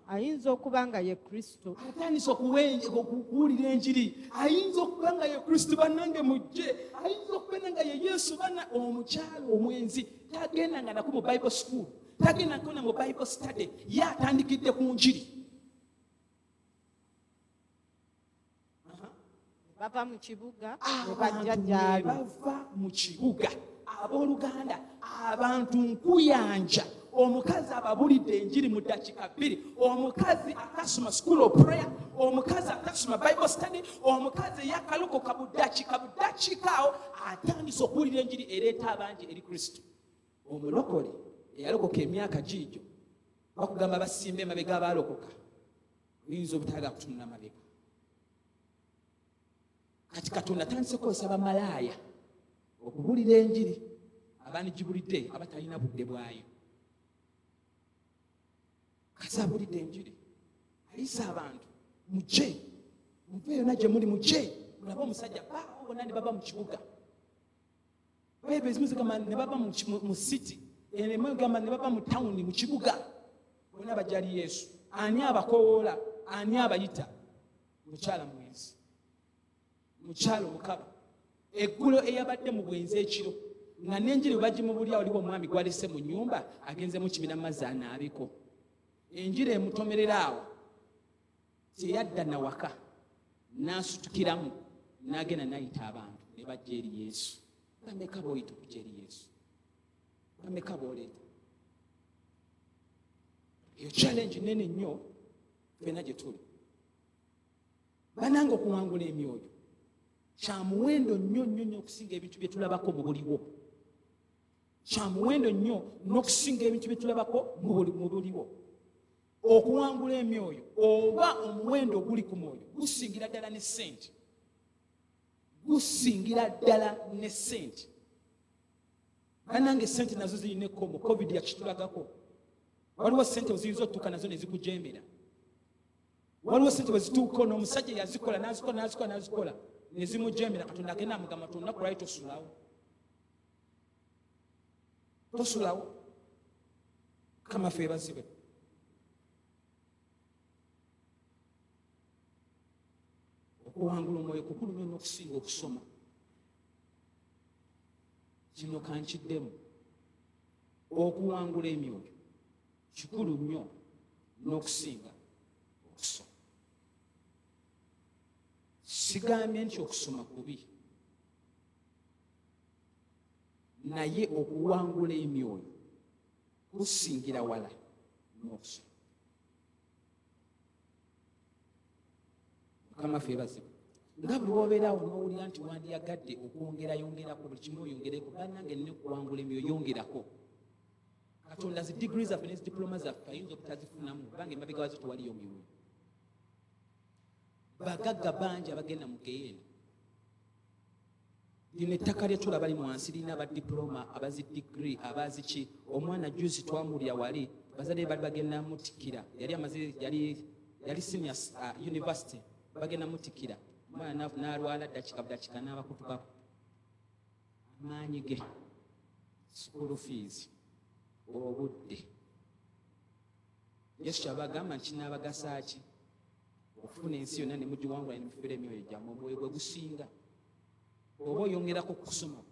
[SPEAKER 3] Ayinza okuba nga ye Kristo.
[SPEAKER 2] Atandise okuwulira enjiri. Ayinza okuba nga ye Kristo, bannange mujje. Ayinza okuba nga ye Yesu. Banna omukyala omwenzi tagendanga nako mu Bible school, tagendangako na mu Bible study, ye atandikidde ku njiri.
[SPEAKER 3] Bava mu kibuga ne bajja gy'ali.
[SPEAKER 2] Bava mu kibuga. Abooluganda, abantu nkuyanja Omukazi ababulidde enjiri mu ddakiika 2. Omukazi atasoma school of prayer, omukazi atasoma Bible study, omukazi eyakalokoka buddakiika awo atandise okuwulira enjiri ereeta abangi eri Kristo. Omulokole eyalokoka emyaka giigyo bakugamba basimba emabega abaalokoka, oyinza obutaaga kutunula mabega. Kati Katonda atandise kukozesa bamalaaya okubulira enjiri abanigibulidde abatalina budde bwayo. Kasi abulidde enjiri ayisa abantu, mujje muve yonna gye muli, mujje mulabe omusajja. Baawo bonna ne bava mu kibuga, Bayibuli ezimu zigamba ne bava mu city, emu egamba ne bava mu tawuni, mu kibuga, bonna bajja eri Yesu. Ani abakowoola? Ani abayita? Mukyala mwenzi, mukyala omukaba. Eggulo eyabadde mu bwenzi ekiro nga n'enjiri bwe bagimubulira, waliwo omwami gwalese mu nnyumba agenze mu kibina mazzi anaabeko. Enjiri emutomerera awo, teyadda nawaka, n'asutukiramu n'agenda n'ayita abantu ne bajja eri Yesu. Bameka b'oyita okujja eri Yesu? Bameka b'oleeta? Eyo challenge nene nnyo ffenna gye tuli. Bannange, okuwangula emyoyo kya muwendo nnyo nnyo nnyo okusinga ebintu bye tulabako mu buliwo. Kya muwendo nnyo n'okusinga ebintu bye tulabako mu buliwo. Okuwangula emyoyo oba omuwendo oguli ku mwoyo gusingira ddala ne ssente, gusingira ddala ne ssente. Bannange, ssente nazo zirina ekkomo. COVID yakitulagako. Waliwo ssente weziyinza otutuuka nazo ne zikujemera. Waliwo ssente bwe zituuka, ono omusajja yazikola n'azikola n'azikola n'azikola ne zimujemera. Katonda agenda amugamba nti olunaku lwali tosulawo, tosulawo. Mukama ffe yeebazibwe. Okuwangula omwoyo kukulu nnyo n'okusinga okusoma. Kino kankiddemu, okuwangula emyoyo kikulu nnyo n'okusinga okusoma. Sigambye nti okusoma kubi, naye okuwangula emyoyo kusingira wala n'okusoma. Mukama ffe yeebazibwe. Nga buli wobeeraawo n'owulira nti wandiyagadde okwongerayongerako buli kimu oyongereko, bannange, nina okuwangula emyoyo, yongerako. Katonda zi digiri zaffe ne zi diploma zaffe ayinza obutazifunamu kubanga emabega wazo tewaliyo myoyo. Bagagga bangi abagenda mu geyeena. Lino ettaka lye tulaba lino wansi lirina aba diploma, abazi digiri, abazi ki. Omwana juzi twamulya wali, bazadde be bali bagenda mutikkira, yali amaze, yali senior university, bagenda mutikkira, omwana n'alwala ddakiika buddakiika n'abakutukako. Amaanyi ge, school fees, obudde. Yesu kyabagamba nti kinaabagasa ki okufuna ensi yonna ne mugiwangula ne mufiirwa emyoyo gyammwe? Omwoyo gwe gusinga. Oba oyongerako kusoma,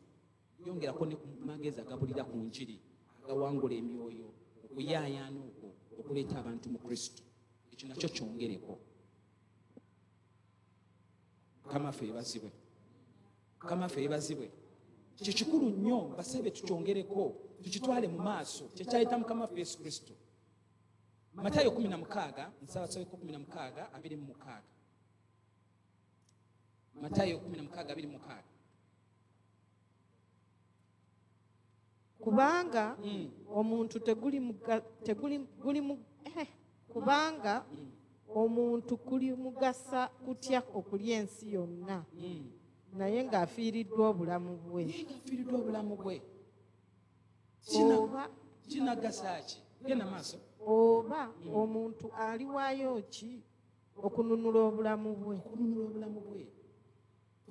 [SPEAKER 2] yongerako ne ku magezi agabulira ku njiri agawangula emyoyo, okuyaayaana okwo okuleeta abantu mu Kristo, ekyo nakyo kyongereko. Mukama ffe yeebazibwe. Mukama ffe yeebazibwe. Kikikulu nnyo, basabe tukyongereko, tukitwale mu maaso. Kyekyayita Mukama ffe Yesu Kristo. Matayo 16, nsaba tusabeko 16:26. Matayo 16:26.
[SPEAKER 3] Kubanga omuntu teguli teguli guli kubanga omuntu kulimugasa kutya okulya ensi yonna naye ng'afiiriddwa obulamu bwe?
[SPEAKER 2] Naye ng'afiiriddwa obulamu bwe.
[SPEAKER 3] Oba
[SPEAKER 2] Kinagasa ki? Genda maaso.
[SPEAKER 3] Oba omuntu aliwaayo ki okununula obulamu bwe?
[SPEAKER 2] Okununula obulamu bwe.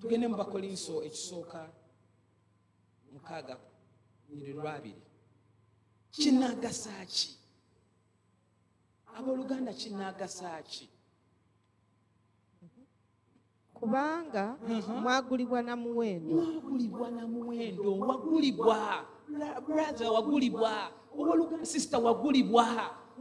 [SPEAKER 2] Tugende mu Bakolinso ekisooka 6:2. Kinagasa ki? Abooluganda, kinagasa ki?
[SPEAKER 3] Kubanga mwagulibwa na muwendo.
[SPEAKER 2] Mwagulibwa na muwendo. Wagulibwa. Brother, wagulibwa. Owooluganda, sister, wagulibwa.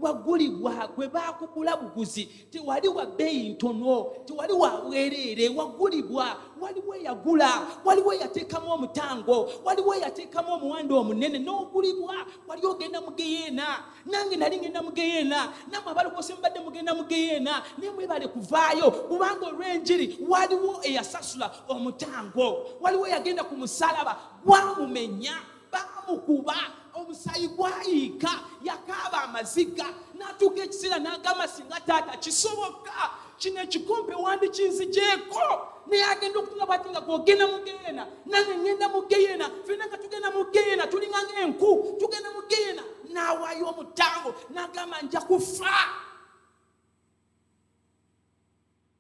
[SPEAKER 2] Wagulibwa, gwe baakugula buguzi, tewali wa bbeeyi ntono, tewali wa bwereere. Wagulibwa, waliwo eyagula, waliwo eyateekamu omutango, waliwo eyateekamu omuwendo omunene n'ogulibwa. Wali ogenda mu geyeena, nange nali ngenda mu geyeena, nammwe abalokose mubadde mugenda mu geyeena, naye mwebale kuvaayo, kubanga olw'enjiri waliwo eyasasula omutango, waliwo eyagenda ku musalaba, gwamumenya, bamukuba, omusaayi gwayiika, yakaaba amaziga, n'atuuka ekiseera n'agamba singa taata kisoboka kino ekikompe wandikinzigyeko. Naye agenda okutunga bwati nga gwogenda mu geyeena, nange ngenda mu geyeena, ffenna nga tugenda mu geyeena, tulinga ng'enku, tugenda mu geyeena. N'awaayo omutango n'agamba nja kufa.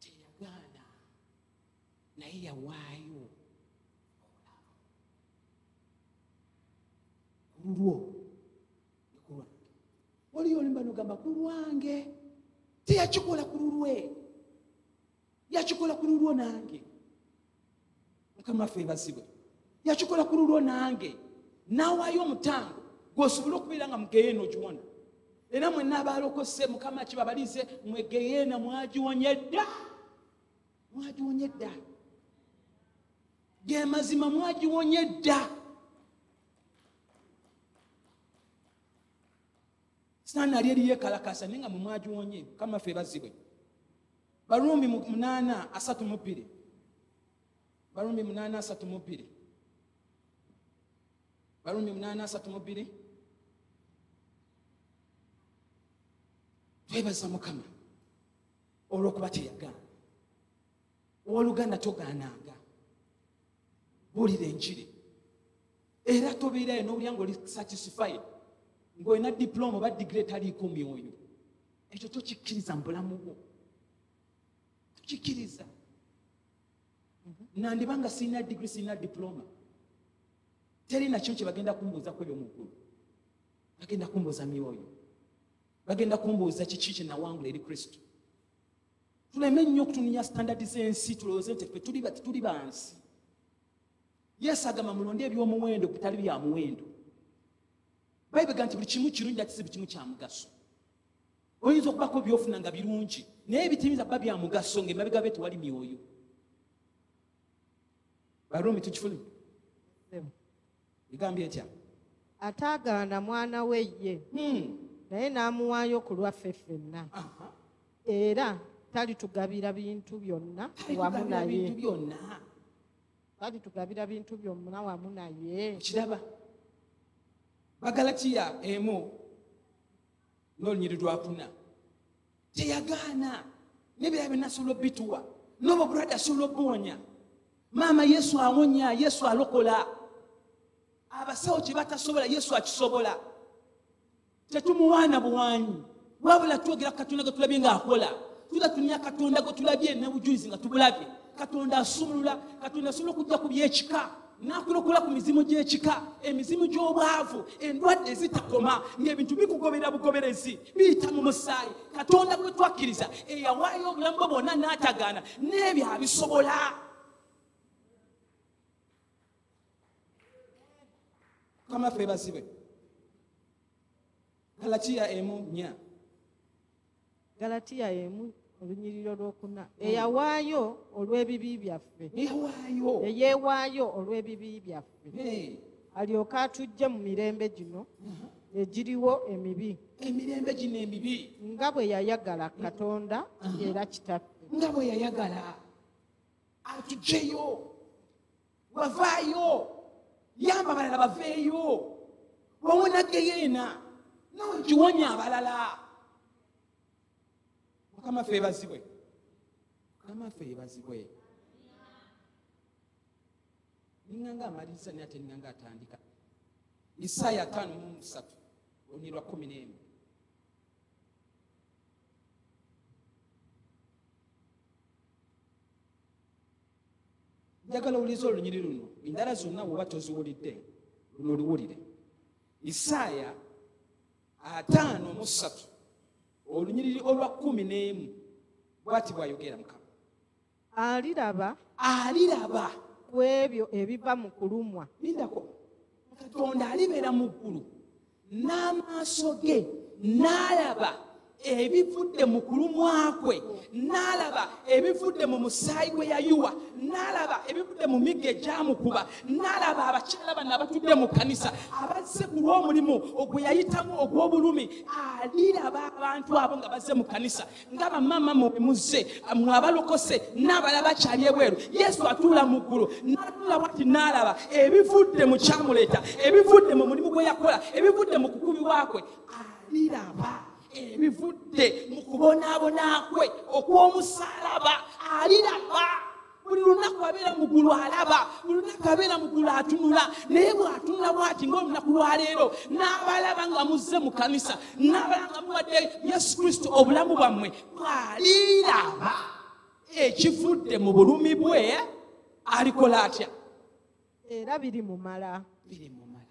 [SPEAKER 2] Teyagaana, naye yawaayo lulwo ne ku lwange. Waliyo olimba n'ogamba ku lwange, teyakikola ku lulwe, yakikola ku lulwo nange. Mukama waffe yeebazibwe. Yakikola ku lulwo nange, n'awaayo omutango gw'osobole okubeera nga mu geyeena ogiwona. Era mwenna abalokose Mukama kibabalize, mwe geyeena mwagiwonye dda, mwagiwonye dda, ge mazima mwagiwonye dda. Sitaani ali eri yeekalakasa, naye nga mwe mwagiwonye. Mukama waffe yeebazibwe. Barumi 8:32. Barumi 8:32. Barumi 8:32. Twebaza Mukama olw'okuba teyagaana. Owooluganda togaananga, buulira enjiri, era tobeerayo n'owulira ng'oli satisfied ng'olina diploma oba degree etaliiko myoyo. Ekyo tokikkiriza mu bulamu bwo, tokikkiriza. Nandiba nga sirina degree, sirina diploma, teri nakyo kye bagenda kumbuuza ku ebyo mu ggulu. Bagenda kumbuuza myoyo, bagenda kumbuuza kiki kye nawangula eri Kristo. Tuleme nnyo okutununya standard z'ensi, tulowooze nti ffe tetuli bansi. Yesu agamba mulonde eby'omuwendo bitali bya muwendo. Bayibuli egamba nti buli kimu kirungi ate si buli kimu kya mugaso. Oyinza okubako by'ofuna nga birungi, naye ebitiyinza kuba bya mugaso ng'emabega be tewali myoyo. Barumi tukifune? Egambye etya?
[SPEAKER 3] Ataagaana mwana we ye, naye n'amuwaayo ku lwaffe ffenna, era talitugabira bintu byonna wamu
[SPEAKER 2] Talitugabira
[SPEAKER 3] naye.
[SPEAKER 2] bintu byonna.
[SPEAKER 3] Talitugabira bintu byonna wamu naye.
[SPEAKER 2] Okiraba? Bagalatiya 1 n'olunyiriri lwakuna. Teyagaana, n'ebirala byonna asobola obituwa, n'obwo obulwadde asobola obuwonya. Maama Yesu awonya, Yesu alokola. Abasawo kye batasobola Yesu akisobola. Tetumuwaana buwanyi, wabula twogera ku Katonda gwe tulabye ng'akola. Tuba tunya Katonda gwe tulabye n'obujulizi nga tubulabye. Katonda asumulula, Katonda asobola okujja ku by'ekika, n'akulokola ku mizimu gy'ekika, emizimu gy'obwavu, endwadde ezitakoma, ng'ebintu bikugoberera bugoberezi, biyita mu musaayi. Katonda gwe twakkiriza, eyawaayo obulamu bwe bwonna n'atagaana, n'ebyo abisobola. Mukama waffe yeebazibwe. Galatiya 1:4.
[SPEAKER 3] Galatiya 1 olunyiriri olwokuna. Eyawaayo olw'ebibi byaffe.
[SPEAKER 2] Eyawaayo.
[SPEAKER 3] Eyeewaayo olw'ebibi byaffe. Alyoke atuggye mu mirembe gino egiriwo emibi.
[SPEAKER 2] Emirembe gino emibi.
[SPEAKER 3] Nga bwe yayagala Katonda era Kitaffe.
[SPEAKER 2] Nga bwe yayagala atuggyeyo. Wavaayo. Yamba abalala baveeyo. Wawona geyeena. Nawe giwonya abalala. Mukama waffe yeebazibwe. Mukama waffe yeebazibwe. Ninganga amaliriza naye ate ninganga atandika. Isaaya 53 olunyiriri lwa 11. Njagala owulirize olunyiriri luno, endala zonna bw'oba toziwulidde, luno oluwulire. Isaaya 53 olunyiriri olwa 11, bw'ati bw'ayogera Mukama.
[SPEAKER 3] Aliraba.
[SPEAKER 2] Aliraba.
[SPEAKER 3] Ku ebyo ebiva mu kulumwa.
[SPEAKER 2] Lindako. Katonda alibeera mu ggulu n'amaaso ge N'alaba ebivudde mu kulumwa kwe, n'alaba ebivudde mu musaayi gwe yayuwa, n'alaba ebivudde mu miggo egyamukuba, n'alaba abakyala bano abatudde mu kkanisa abazze ku lw'omulimu ogwe yayitamu ogw'obulumi. Aliraba abantu abo nga bazze mu kkanisa, nga bamaama mwe muzze, mwe abalokose n'abalala bakyali ebweru. Yesu atuula mu ggulu n'atuula bw'ati n'alaba ebivudde mu kyamuleeta, ebivudde mu mulimu gwe yakola, ebivudde mu kukubibwa kwe. Aliraba ebivudde mu kubonaabona kwe okw'omusaalaba. Aliraba buli lunaku abeera mu ggulu, alaba buli lunaku abeera mu ggulu atunula. Naye bw'atunula bw'ati ng'olunaku lwaleero, n'abalaba nga muzze mu kkanisa, n'abalaba nga muwadde Yesu Kristo obulamu bwammwe, bw'aliraba ekivudde mu bulumi bwe, alikola atya?
[SPEAKER 3] Era birimumala.
[SPEAKER 2] Birimumala.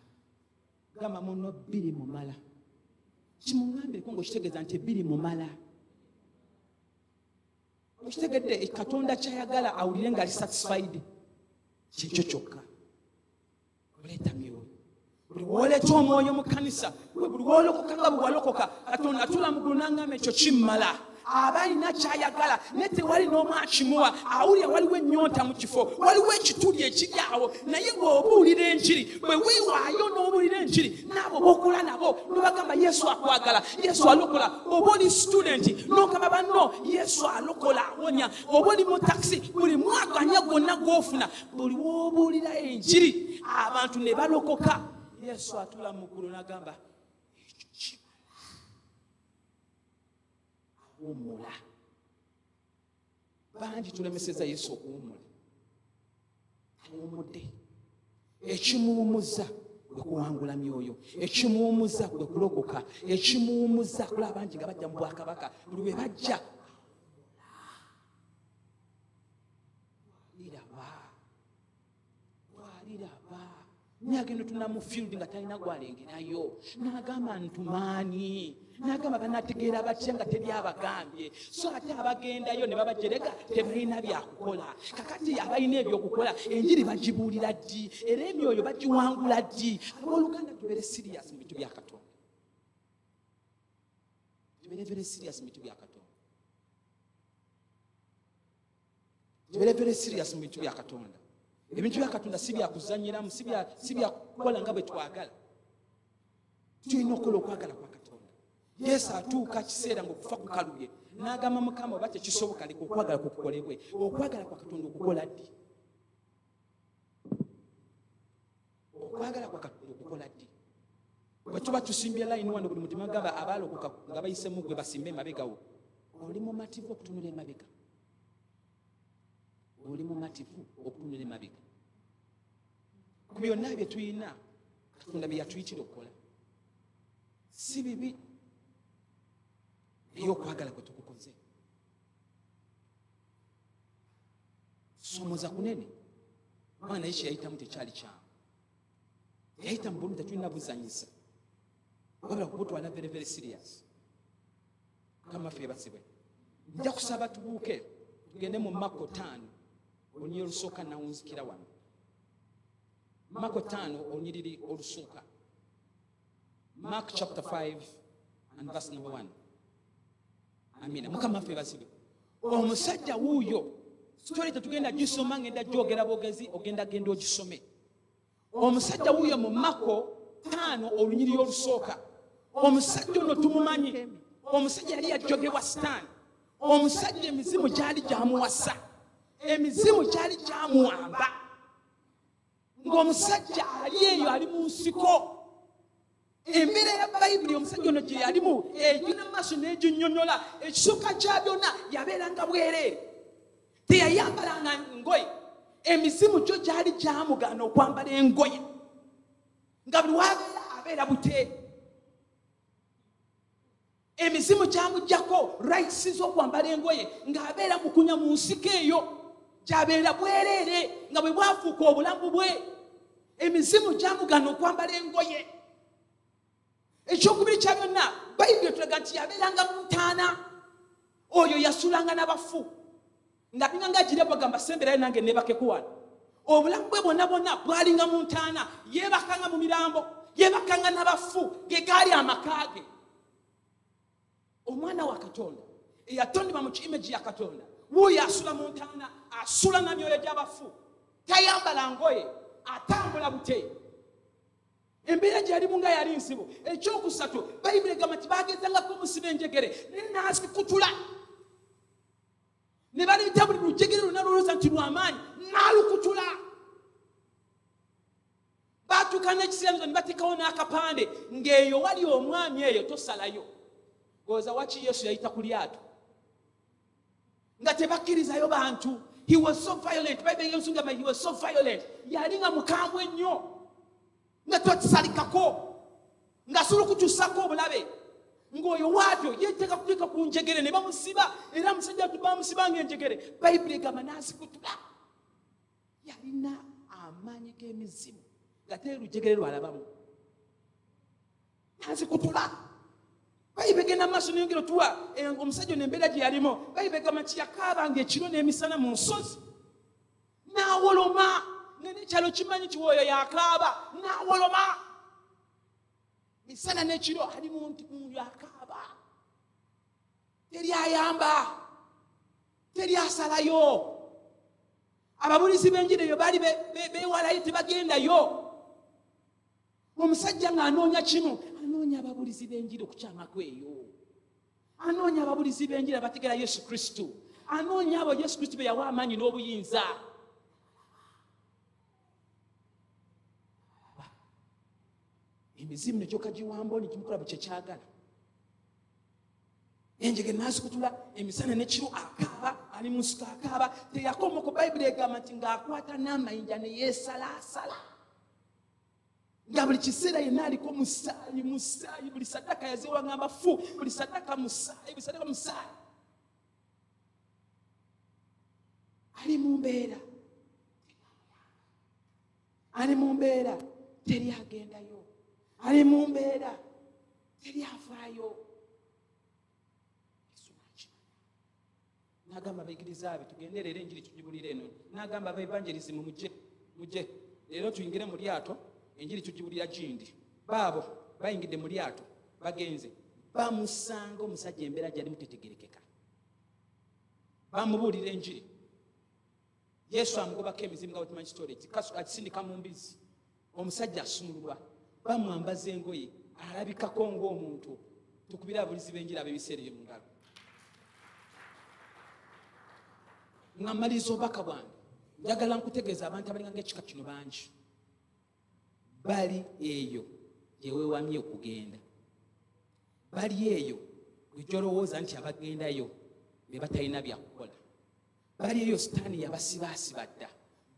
[SPEAKER 2] Gamba muno, birimumala. Kimuŋŋambireko ng'okitegeeza nti birimumala. Okitegedde Katonda ky'ayagala awulire ng'ali satisfied, kyekyo kyokka. Oleeta myoyo. Buli w'oleeta omwoyo mu kkanisa, buli w'olokoka nga bwe walokoka, Katonda atuula mu ggulu n'aŋŋamba ekyo kimmala. Aba alina ky'ayagala, naye tewali n'omu akimuwa. Awulira waliwo ennyonta mu kifo, waliwo ekituli ekiri awo. Naye bw'obuulira enjiri, bwe weewaayo n'obuulira enjiri, n'abo b'okola nabo n'obagamba Yesu akwagala, Yesu alokola. Oba oli student n'ogamba banno Yesu alokola, awonya. Oba oli mu takisi, buli mwaganya gwonna gw'ofuna, buli w'obuulira enjiri abantu ne balokoka. Yesu atuula mu ggulu n'agamba ekyo kimala. Awummula. Bangi tulemesezza Yesu okuwummula. Awummudde. Ekimuwummuza kwe kuwangula myoyo, ekimuwummuza kwe kulokoka, ekimuwummuza kulaba bangi nga bajja mu bwakabaka. Buli lwe bajja liraba, liraba. N'agenda tuna mu field nga talina gwalengerayo, n'agamba ntumaani, n'agamba banategeera batya nga teri abagambye. So ate abagendayo ne babajerega tebalina byakukola. Kakati abalina ebyokukola enjiri bagibuulira ddi? Era emyoyo bagiwangula ddi? Abooluganda, tubeere serious mu bintu bya Katonda. Tubeere very serious mu bintu bya Katonda. Tubeere very serious mu bintu bya Katonda. Ebintu bya Katonda si bya kuzannyiramu, si bya kukola nga bwe twagala. Tulina okukola okwagala kwa Katonda. Yesu atuuka kiseera ng'okufa kukalubye, n'agamba Mukama oba tekisoboka, leka okwagala kukukolebwe. Okwagala kwa Katonda okukola ddi? Okwagala kwa Katonda okukola ddi? Bwe tuba tusimbye layini wano, buli mutima gamba abaalokoka nga bayisemu gwe basimbe emabegawo. Oli mumativu okutunula emabega? Oli mumativu okutunula emabega? Ku byonna bye tulina Katonda bye yatuyitira okukola si bibi, naye okwagala kwe tukukoze. Somoza kunene. Mwana ye kyeyayitamu tekyali kyangu. Yayita mu bulumi tetulina buzanyisa, wabula kubutwala very very serious. Mukama waffe yeebazibwe. Nja kusaba tubuuke tugende mu Makko 5 olunyiriri olusooka, nawunzikira wano. Makko 5 olunyiriri olusooka. Mark chapter 5 and verse number 1. Amina. Mukama waffe yeebazibwe. Omusajja wuuyo, story tetugenda gisoma, ngenda gyogera bwogezi, ogenda genda ogisome. Omusajja wuuyo mu Makko 5 olunyiriri olusooka. Omusajja ono tumumanyi. Omusajja yali yajjogebwa Sitaani. Omusajja emizimu gyali gyamuwasa, emizimu gyali gyamuwamba, ng'omusajja ali eyo ali mu nsiko. Embeera ya Bayibuli omusajja ono gye yalimu egenda mu maaso n'eginnyonnyola. Ekisooka kya byonna, yabeeranga bwereere, teyayambalanga ngoye. Emizimu gyo gyali gyamugaana okwambala engoye, nga buli wabeera abeera buteere. Emizimu gyamuggyako rights z'okwambala engoye, ng'abeera mukunya mu nsiko eyo gy'abeera bwereere, nga bwe bwafuuka obulamu bwe. Emizimu gyamugaana okwambala engoye. Ekyokubiri kya byonna, Bayibuli etulaga nti yabeeranga mu ntaana. Oyo yasulanga n'abafu, ng'alinga ng'agira bagamba semberayo nange neebakeko wano. Obulamu bwe bwonna bwonna bwalinga mu ntaana, yeebakanga mu mirambo, yeebakanga n'abafu, ge gaali amaka ge. Omwana wa Katonda eyatondebwa mu kiimeji ya Katonda, wuuyo asula mu ntaana, asula na myoyo gy'abafu, tayambala ngoye, atambula bute. Embeera gye yalimu nga yali nzibu. Ekyokusatu, Bayibuli egamba nti baagezangako omusiba enjegere naye n'azikutula, ne baleeta buli lujegere lwonna lulowooza nti lw'amaanyi, n'alukutula. Baatuuka n'ekiseera ne bateekawo n'akapande ng'eyo wali omwami eyo tosalayo. Goza waki Yesu yayita ku lyato nga tebakkirizayo bantu. He was so violent. Bayibuli ensonga he was so violent. Yali nga mukambwe nnyo, nga tokisalikako, ng'asobola okutuusaako obulabe. Ng'oyo waatyo yeeteeka kuteeka ku njegere ne bamusiba, era omusajja bamusiba ng'enjegere. Bayibuli egamba n'azikutula. Yalina amaanyi g'emizimu nga teri lujegere lwalabamu, n'azikutula. Bayibuli egenda mu maaso neyongera otuwa omusajja ono embeera gye yalimu. Bayibuli egamba nti yakaabanga ekiro n'emisana mu nsozi, n'awoloma. N'ekyalo kimanyi nti oyo yakaaba, n'awoloma misana n'ekiro, ali muntu akaaba, teri ayamba, teri asalayo. Ababulizi b'enjiri eyo baali beewalayo, tebagendayo. Omusajja ng'anoonya kimu, anoonya ababulizi b'enjiri okukyamako eyo, anoonya ababulizi b'enjiri abategera Yesu Kristo, anoonya abo Yesu Kristo be yawa amaanyi n'obuyinza. Emizimu nekyoka giwamba oli gimukola buli kyekyagala. Enjegere n'azikutula emisana n'ekiro, akaaba, ali mu nsiko akaaba. Teyakoma ku Bayibuli egamba nti ng'akwata n'amayinja ne yeesalaasala, nga buli kiseera yenna aliko musaayi, musaayi, buli saddaka yaziwanga abafu, buli saddaka musaayi, buli saddaka musaayi. Ali mu mbeera, ali mu mbeera, teri agendayo, ali mu mbeera, teri afaayo. Yesu n'akimanya, n'agamba abayigiriza be, tugende leero enjiri tugibulire eno. N'agamba abaevangelisimu, mujje, mujje leero tuyingire mu lyato, enjiri tugibulira gindi. Baabo bayingidde mu lyato, bagenze, bamusanga omusajja embeera gy'alimu tetegerekeka. Bamubuulira enjiri. Yesu amugobako emizimu nga bwe tumanyi story, akisindika mu mbizzi. Omusajja asumululwa, bamwambaza engoye, alabikako ng'omuntu. Tukubire ababuulizi b'enjiri ab'ebiseera ebyo mu ngalo. Nga mmaliriza obubaka bwange, njagala nkutegeeza abantu abalinga ng'ekika kino bangi bali eyo gye weewamye okugenda, bali eyo gwe gy'olowooza nti abagendayo be batalina byakukola, bali eyo sitaani yabasibaasiba dda,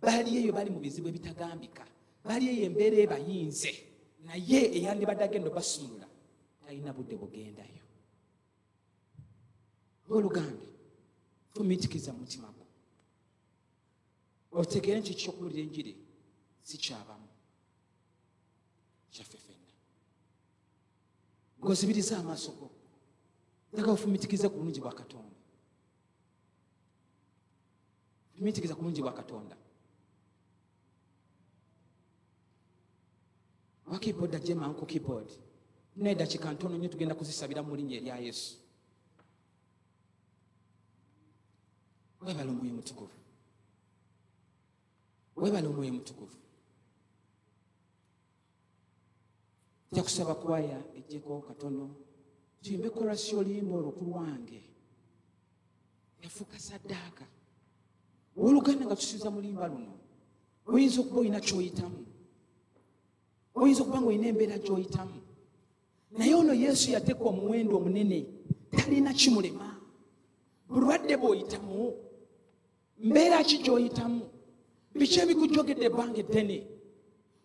[SPEAKER 2] bali eyo bali mu bizibu ebitagambika, bali eyo embeera ebayinze, naye eyandibadde agenda obasumulula talina budde bugendayo. Owooluganda, fumiitiriza mu mutima gwo, otegeere nti ekyokubuulira enjiri si kyabamu, kyaffe ffenna. Ng'ozibiriza amaaso go, njagala ofumiitirize ku bulungi bwa Katonda. Fumiitiriza ku bulungi bwa Katonda. Owa keyboard ajje mangu ku keyboard. Tulina eddakiika ntono nnyo, tugenda kuzisabira mu linnya erya Yesu. Weebale Omwoyo Mutukuvu, weebale Omwoyo Mutukuvu. Nja kusaba kwaya ejjeko katono, tuyimbe korasi y'oluyimba olwo ku lwange. Yafuuka saddaaka. Owooluganda, nga tusinza mu luyimba luno, oyinza okuba olina ky'oyitamu, oyinza okuba ng'olina embeera gy'oyitamu, naye ono Yesu yateeka omuwendo omunene, talina kimulema. Bulwadde bw'oyitamu, mbeera ki gy'oyitamu, biki ebikujogedde ebbanga eddene,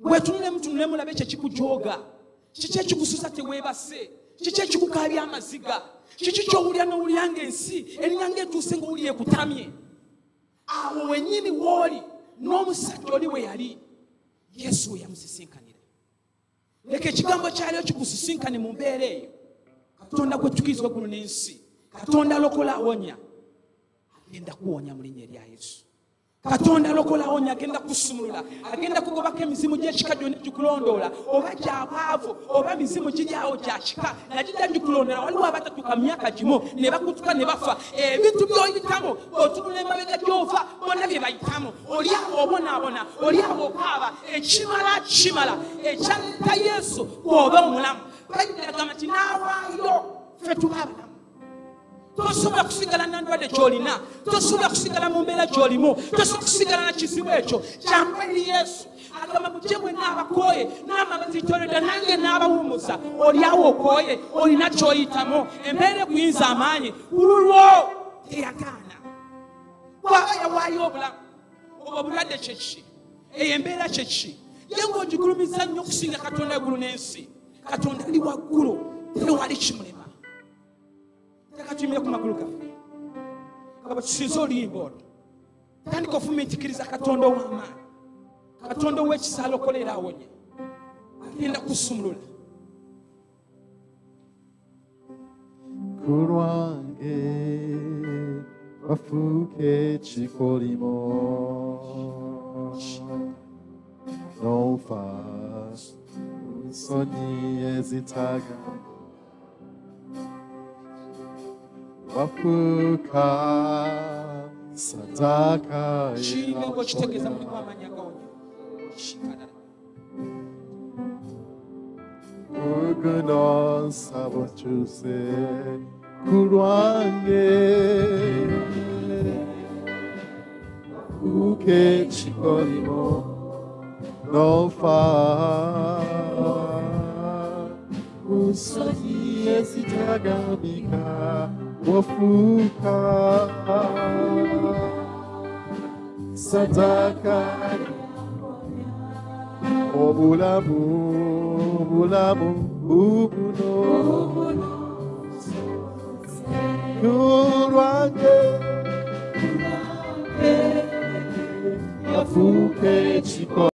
[SPEAKER 2] weetunulemu tunulemu olabe kye kikujooga, kiki ekikusuza teweebase, kiki ekikukaabya amaziga, kiki ky'owulira n'owulira ng'ensi eringa ng'etuuse ng'owulira ekutamye. Awo wennyini w'oli n'omusajja oli we yali, Yesu we yamusisinkanira. Leka ekigambo kyaliyo kikusisinkane mu mbeera eyo. Katonda gwe tukkiriza waggulu n'ensi, Katonda alokola awonya, agenda kuwonya mu linnya erya Yesu. Katonda alokolawonya, agenda kusumulula, agenda kugobako emizimu gy'ekika gyonna gikulondoola, oba gyabaavu oba mizimu giri awo gya kika nagijja gikulondoola. Waliwo abatatuuka mu myaka gimu ne bakutuka ne bafa. Ebintu by'oyitamu otunula emabega gy'ova, bonna bye bayitamu. Oli awo obonaabona, oli awo okaaba, ekimala kimala ekyaleeta Yesu bw'oba omulamu. Bayibuli agamba nti n'awaayo ffe tuba abalamu. Tosobola kusigala na ndwadde gy'olina, tosobola kusigala mu mbeera gy'olimu, tosobola kusigala na kizibu ekyo. Jangu eri Yesu. Agamba, mujje mwenna abakooye nammwe abazitoowereddwa, nange n'abawummuza. Oli awo okooye, olina ky'oyitamu, embeera ekuyinza amaanyi, kululwo teyagaana. Bw'aba yawaayo obulamu, obwo obulwadde kyeki? Eyo embeera kyeki? Ye ng'ogigulumiza nnyo okusinga Katonda eggulu n'ensi. Katonda ali waggulu, tewali kimulema. Teka tuyimire ku magulu gaffe nga bwe tusinza oluyimba olwo. Tandika ofumiitikiriza Katonda ow'amaanyi, Katonda ow'ekisa, alokola era awonya, agenda kusumulula.
[SPEAKER 4] Ku lwange wafuuka ekikolimo, n'ofa nsonyi ezitaga, wafuuka sadaka.
[SPEAKER 2] Kiyimbe ng'okitegeeza mulimu amaanyi agawonya.
[SPEAKER 4] Guno nsaba okyuse ku lwange, wafuuka ekikolimo, n'ofa ku nsonyi ezitagambika, wafuuka sadaka. Obulamu, bulamu bubuno ku lwange yafuuka ekikolimo.